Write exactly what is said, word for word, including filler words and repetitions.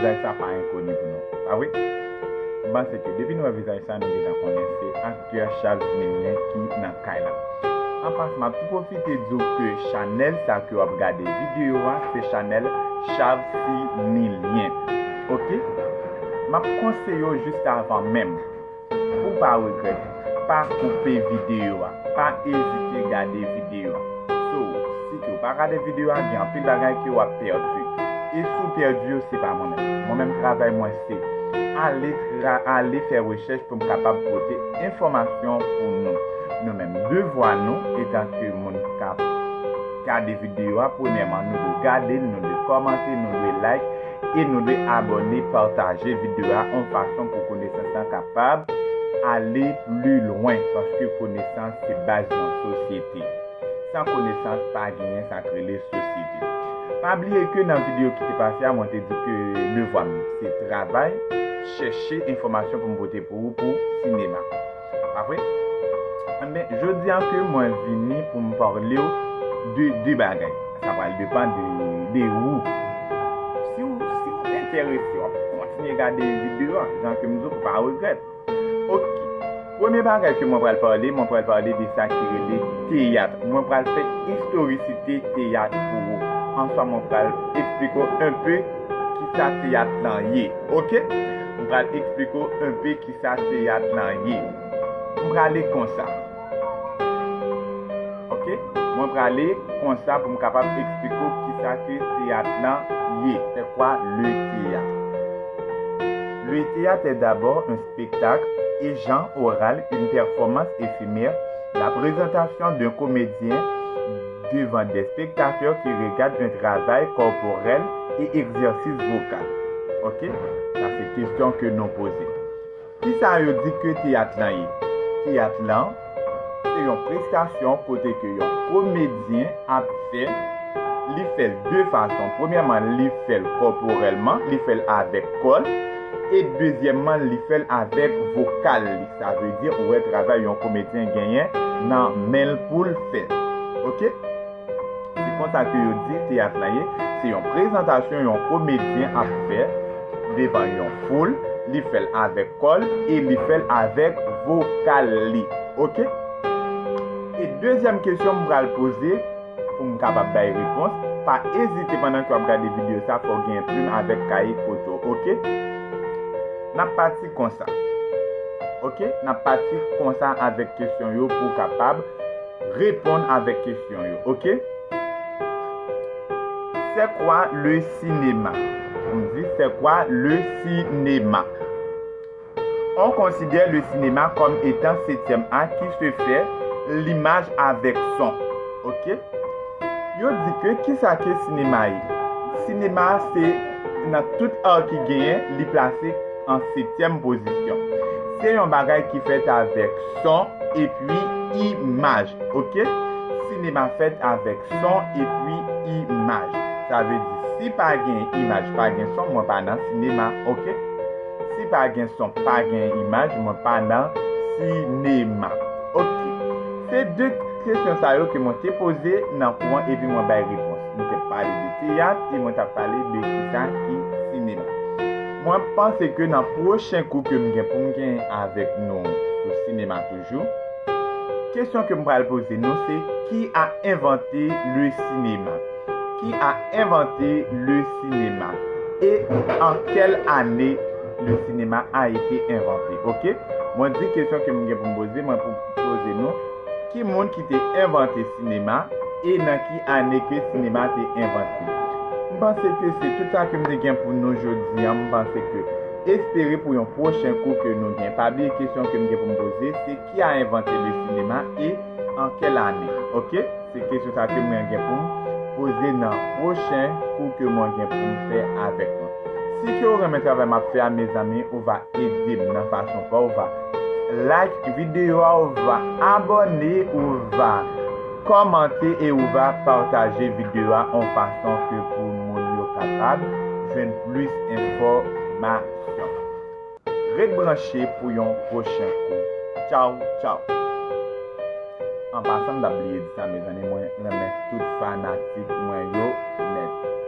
Vizaj sa pa enkoni pou nou, pa vre? M panse ke depi nou wè vizaj sa, nou gentan konnen se aktè Chavs Milien ki nan kay la. An pasan, m ap tou pwofite di w ke chanèl sa ke w ap gade videyo a, se chanèl Chavs Milien. Oke? M ap konseye w jis avan menm. Pou w pa regrèt, pa koupe videyo a. Pa ezite gade videyo a. So, si ke w pa gade videyo a, gen anpil bagay ke w ap pèdi. E si w pèdi yo, se pa mwen menm. Mwen menm, travay mwen se ale tra-, ale fè rechèch pou m kapab pote enfòmasyon pou nou. Nou menm, devwa nou, etan ke moun k ap gade videyo a, premyèman, nou dwe gade l, nou dwe kòmante, nou dwe like, e nou dwe abòne, pataje videyo a yon fason pou konesans lan kapab ale pli lwen, paske konesans se baz yon sosyete. San konesans, pa genyen sa k rele sosyete. Pa bliye ke nan videyo ki te pase a, mwen te di ke devwa m se travay, chèche enfòmasyon pou m pote pou ou pou sinema. Pa vre? Enben, jodi a ke mwen vini pou m pale w de de bagay. Sa pral depann de, de ou. Si w, si w enterese, w ap kontinye gade videyo a, jan ke m di w, ou pa regrèt. Oke. Premye bagay ke mwen pral pale, mwen pral pale de sa ki rele teyat. Mwen pral fè istorisite teyat pou ou. Answa, mwen pral eksplike w enpe kisa teyat lan ye. Oke? Mwen pral eksplike w enpe kisa teyat lan ye. M prale konsa. Oke? Mwen prale konsa pou m kapab eksplike w kisa ke teyat lan ye. C'est quoi le théâtre? Le théâtre est d'abord un spectacle, un genre oral, une performance éphémère, la présentation d'un comédien devant des spectateurs qui regardent un travail corporel et exercice vocal. Oke? Sa se kesyon ke nou poze. Kisa yo di ke teyat lan ye? Teyat lan, se yon prestasyon kote ke yon komedyen ap fè, li fè l de fason. Premyèman, li fè l kòporèlman, li fè l avèk kò l, e dezyèmman, li fè l avèk vokal li. Sa vle di, ou wè travay yon komedyen genyen nan men l pou l fè. Oke? Se konsa ke yo di teyat lan ye. Se yon prezantasyon yon komedyen ap fè devan yon foul. Li fè l avèk kò l e li fè l avèk vokal li. Oke? E dezyèm kesyon m pral poze pou m kapab bay repons, pa ezite pandan ke w ap gade videyo sa, fò w gen plim avèk kaye kote w, oke? N ap pati konsa. Oke? N ap pati konsa avèk kesyon yo pou w kapab reponn avèk kesyon yo, oke? C'est quoi le cinéma? M di, c'est quoi le cinéma? On considère le cinéma comme étant septième art qui se fait l'image avec son. Oke? Yo di ke kisa ke sinema ye? Sinema se nan tout ar ki genyen, li plase an setyèm pozisyon. Se yon bagay ki fèt avèk son epi imaj, oke? Sinema fèt avèk son epi imaj. Sa vle di, si pa gen imaj, pa gen son, mwen pa nan sinema, oke? Si pa gen son, pa gen imaj, mwen pa nan sinema. Oke. Se de kesyon sa yo ke mwen te poze nan kou an epi mwen bay repons. Mwen te pale de teyat e mwen t ap pale de kisa ki sinema. Mwen panse ke nan pwochen kou ke m gen pou m gen avèk nou sou sinema toujou, kesyon ke m pral poze nou se, qui a inventé le cinéma? Qui a inventé le cinéma? Et en quelle année le cinéma a été inventé? Oke? Mwen di kesyon ke m gen pou m poze, mwen pou poze nou, ki moun ki te envante sinema e nan ki ane ke sinema te envante? M panse ke se tout sa ke m te gen pou nou jodi a. M panse ke espere pou yon pwochen kou ke nou gen. Pa bliye kesyon ke m gen pou m poze, se qui a inventé le cinéma et en quelle année? Oke? Se kesyon sa ke mwen gen pou m poze nan pwochen kou ke mwen gen pou m fè avèk nou. Si ke w renmen travay m ap fè a, mezanmi, ou va ede m nan fason pa w, ou va like videyo a, ou va abòne, ou va kòmante e ou va pataje videyo a yon fason ke pou moun yo kapab jwenn plis enfòmasyon. Ret branche pou yon pwochen kou. Tchaw, tchaw. An pasan, m t ap bliye di sa, mezanmi, mwen renmen tout fanatik mwen yo nèt.